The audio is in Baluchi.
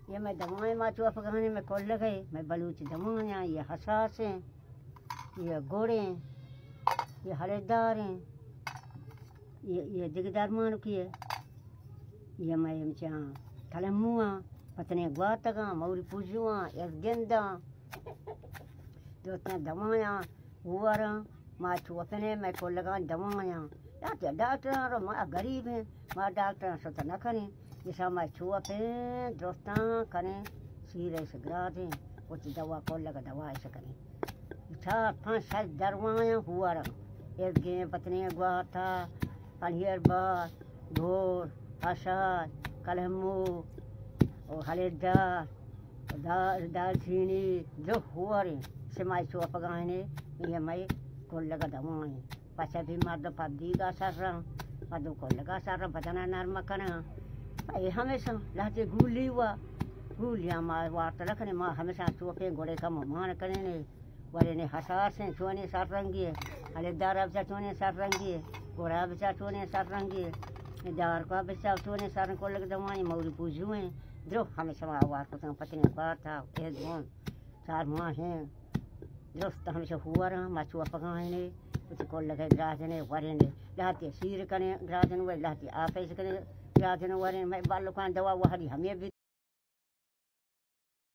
یہ مئے دوائیں ما چو اپگانے، مئے کلگے، مئے بلوچ دوائیں، یہ حساس ہیں، یہ گڑ ہیں، یہ ہلدار ہیں، یہ، یہ دگہ درمان کی ہے۔ یہ مئے ہمچاں کلمواں، پتنے گواتگاں، موری پوجواں، ارگنداں، دوستاں دوایاں، ہواراں، ما چو اپنے، مئے کلگاں دوایاں۔ یا کہ ڈاکٹراں رو ما غریب ہیں، ما ڈاکٹراں شت نہ کنیں۔ ایشاں ما چو اپیں، درستاں کنیں، سیر ایش گرادیں، وتی دوا کلگ دوا ایش کنیں۔ چار پنچ شش دروایاں ہواراں، ارگیں، پتنے گواتا، پنیر بار، گھور، حشر، کلمو، و ہلدار، دا-، دالچینی، درو ہواریں، شمائی چو اپگاہنے، یہ مئے کلگ دوائیں۔ پچہ بھی مردم پبدیگا سرن، مردم کلگا سرن، بدنا نرم کنن۔ اے ہمیشہ لہتے گولی وا، گولیاں ما وارت نہ کنیں، ما ہمیشہ چوپیں گڑے کم مان کنیں۔ ورنے حساسیں چونیں سر رنگی، ہلدارا بچا چونیں سر رنگی، گڑا بچا چونیں سر رنگی، دارکا بچا چونیں سر رنگ، کلگ دوائیں، موری پوجویں، درو ہمیشہ ما آوار کتن، پتنے بارتا، اے دون، چار ماہیں، درست ہمیشہ ہواراں، ما چو اپگاہنے، وتی کلگ گرازنے، ورنے، لہتے سیر کنے گرازن، وی لہتے آپیس کنے گرازن، ورن، مئے بالکان دوا وہدی ہمیں بھی